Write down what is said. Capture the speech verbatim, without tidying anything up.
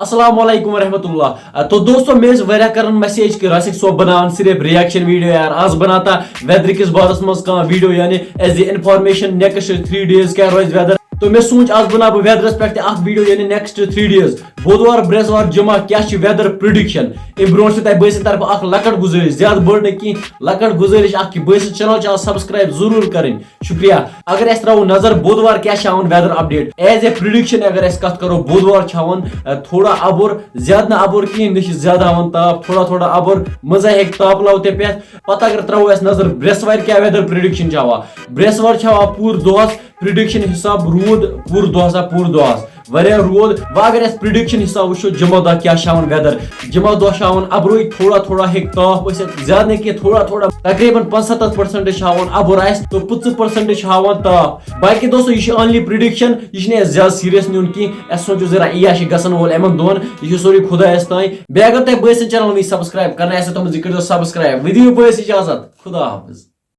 السلام علیکم ورحمۃ اللہ۔ تو دوستو، مےٚ ٲسۍ واریاہ کران message کہِ راسِک صٲب بناوان صرف reaction video یار، آز بناتا weather کِس بارس منٛز کانٛہہ video، یعنی as a information next three days کیٛاہ روزِ weather۔ تو مےٚ سوٗنٛچ آز بناو بہٕ weatherس پٮ۪ٹھ تہِ اکھ video، یعنی next three days، بودوار، برٛٮ۪سوار، جمعہ کیٛاہ چھِ weather prediction۔ اَمہِ برونٛٹھ چھِ تۄہہِ بٲے سٕنٛدِ طرفہٕ اکھ لۄکٕٹ گُزٲرِش، زیادٕ بٔڑ نہٕ کینٛہہ، لۄکٕٹ گُزٲرِش اکھ کہِ بٲے سٕنٛز channel چھِ آز subscribe ضروٗر کرٕنۍ۔ شُکریہ۔ اگر أسۍ ترٛاوو نظر بودوار کیٛاہ چھِ ہاوان weather update، as a prediction اگر أسۍ کتھ کرو، بودوار چھِ ہاوان، ا، تھوڑا اَبُر، زیادٕ نہٕ اَبُر کِہیٖنۍ، نہ چھِ زیادٕ ہاوان تاپھ، تھوڑا تھوڑا اَبُر، منٛزَے ہیٚکہِ تاپہٕ لَو تہِ پٮ۪تھ۔ پتہٕ اگر ترٛاوو أسۍ نظر برٛٮ۪سوارِ کیٛاہ weather prediction چھِ ہاوان، برٛٮ۪سوار چھِ ہاوان پوٗرٕ دۄہَس prediction حساب روٗد، پوٗرٕ دۄہَس ہا پوٗرٕ دۄہَس واریاہ روٗد۔ وۄنۍ اگر أسۍ prediction حساب وٕچھو، جمعہ دۄہ کیٛاہ چھِ ہاوان weather، جمعہ دۄہ چھِ ہاوان اَبرُے، تھوڑا تھوڑا ہیٚکہِ تاپھ ٲسِتھ، زیادٕ نہٕ کینٛہہ، تھوڑا تھوڑا، تقریٖباً پانٛژھ ستتھ percent چھِ ہاوان اَبُر آسہِ تہٕ پٕنٛژٕہ percent چھِ ہاوان تاپھ۔ باقٕے دوستو، یہِ چھِ only prediction، یہِ چھِنہٕ اَسہِ زیادٕ serious نیُن کینٛہہ۔ اَسہِ سوٗنٛچِو ذرا، یی چھِ گژھن وول یِمَن دۄہَن، یہِ چھُ سورُے خۄدایَس تام۔ بیٚیہِ اگر تۄہہِ بٲے سٕنٛز channel وٕنہِ subscribe کَرنَے آسہِ تھٲومٕژ، یہِ کٔرۍزیو subscribe۔ وۄنۍ دِیِو بٲیِس اِجازت، خدا حافظ۔